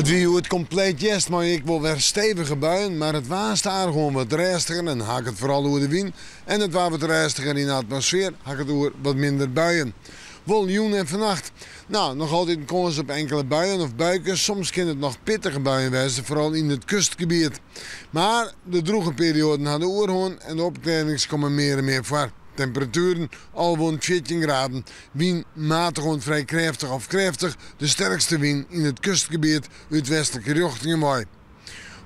It wie hjoed kompleet hjerst mei ek wol wer stevige buien, mar it waar stadichoan wat rêstiger en ha ik it foaral oer de wyn en it waar wat rêstiger yn de atmosfear ha ik it oer wat minder buien. Wol jûn en fannacht. No, noch altyd in kâns op inkele buien of buikes, soms kin it noch pittige buien wêze, foaral yn it kustgebiet. Mar de drûge perioaden ha de oerhân en de opklearrings komme mear en mear foar. Temperatueren 11 oant 14 graden. Wyn matich oant frij krêftich of krêftich, de sterkste wyn yn it kustgebiet út westlike rjochtingen wei.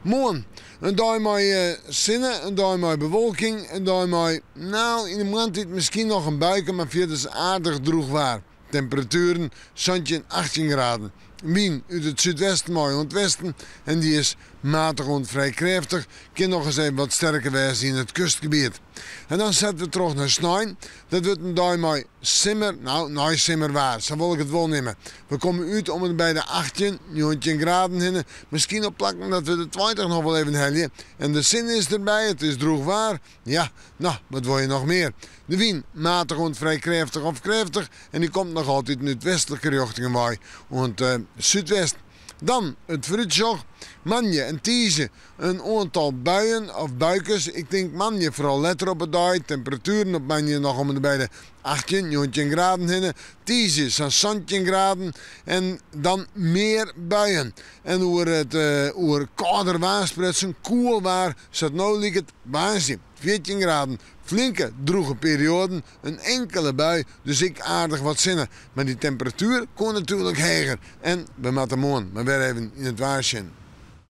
Moarn, in dei mei sinne, in dei mei bewolking, in dei mei, no, yn de moarntiid miskien noch in buike, mar fierders aardich drûch waar. Temperatueren 17, 18 graden. Wyn út it súdwesten wei oant westen en dy is matich oant frij krêftich, kin noch ris even wat sterker wêze yn it kustgebiet. En dan sette we troch nei snein. Dat wurdt in dei mei simmer, no, neisimmerwaar, sa wol ik it wol neame. We komme út om en by de 18, 19 graden hinne. Miskien op plakken dat we de 20 noch wol even helje. En de sinne is derby, it is drûch waar. Ja, no, wat wol je noch mear? De wyn, matich oant frij krêftich of krêftich en dy komt noch altyd út westlike rjochtingen wei oant súdwest. Dan it foarútsjoch, moandei en tiisdei in oantal buien of buikes. Ik tink moandei foaral letter op 'e dei. Temperatueren op moandei noch om en by de 18, 19 graden hinne. Tiisdei sa'n 17 graden en dan mear buien. En oer it oer kâlder waar sprutsen, koel waar sa't no liket, woansdei 14 graden. Flinke drûge perioaden, in inkele bui, dus ek aardich wat sinne. Mar dy temperatuer koe natuerlik heger. En we moatte moarn mar wer even yn it waar sjen.